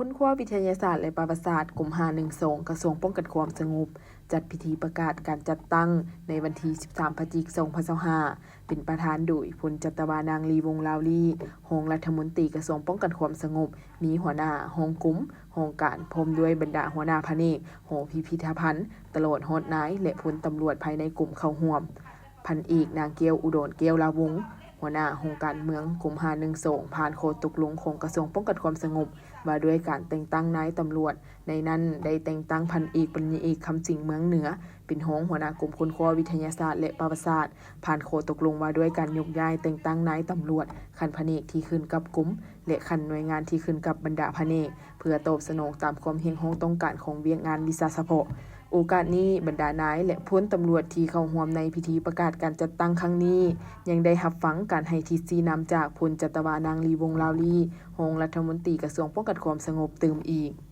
ຄົ້ນຄວ້າວິທະຍາສາດ ແລະ ປະຫວັດສາດ ກົມຫ້າໜຶ່ງສອງ ກະຊວງປ້ອງກັນຄວາມສະຫງົບ ຈັດພິທີປະກາດການຈັດຕັ້ງໃນວັນທີສິບສາມ ພະຈິກ ສອງພັນຊາວຫ້າ ເປັນປະທານໂດຍ ພົນຈັດຕະວາ ນາງ ລີ ວົງລາວລີ ຮອງລັດຖະມົນຕີກະຊວງປ້ອງກັນຄວາມສະຫງົບ, ມີຫົວໜ້າຫ້ອງກົມ, ຫ້ອງການ ພ້ອມດ້ວຍບັນດາຫົວໜ້າພະແນກ, ຫໍພິພິທະພັນ, ຕະຫຼອດຮອດນາຍ ແລະ ພົນຕຳຫຼວດພາຍໃນກົມເຂົ້າຮ່ວມ. ພັນເອກ ນາງ ແກ້ວອຸດອນ ແກ້ວລາວົງ ຫົວໜ້າຫ້ອງການເມືອງ ກົມຫ້າໜຶ່ງສອງ ຜ່ານຂໍ້ຕົກລົງຂອງກະຊວງປ້ອງກັນຄວາມສະຫງົບ ວ່າດ້ວຍການແຕ່ງຕັ້ງນາຍຕຳຫຼວດ. ໃນນັ້ນໄດ້ແຕ່ງຕັ້ງພັນເອກ ປັນຍາເອກ ຄຳສິງ ເມືອງເໜືອ ເປັນຮອງຫົວໜ້າກົມຄົ້ນຄວ້າວິທະຍາສາດ ແລະ ປະຫວັດສາດ, ຜ່ານຂໍ້ຕົກລົງວ່າດ້ວຍການຍົກຍ້າຍແຕ່ງຕັ້ງນາຍຕຳຫຼວດຂັ້ນພະແນກທີ່ຂຶ້ນກັບກົມ ແລະ ຂັ້ນໜ່ວຍງານທີ່ຂຶ້ນກັບບັນດາພະແນກ ເພື່ອຕອບສະໜອງຕາມຄວາມຮຽກຮ້ອງຕ້ອງການຂອງວຽກງານວິຊາສະເພາະ. ໂອກາດນີ້, ບັນດານາຍ ແລະ ພົນຕຳຫຼວດທີ່ເຂົ້າຮ່ວມໃນພິທີປະກາດການຈັດຕັ້ງຄັ້ງນີ້ ຍັງໄດ້ຮັບຟັງການໃຫ້ທິດຊີ້ນຳຈາກ ພົນຈັດຕະວາ ນາງ ລີ ວົງລາວລີ ຮອງລັດຖະມົນຕີກະຊວງປ້ອງກັນຄວາມສະຫງົບ ຕື່ມອີກ.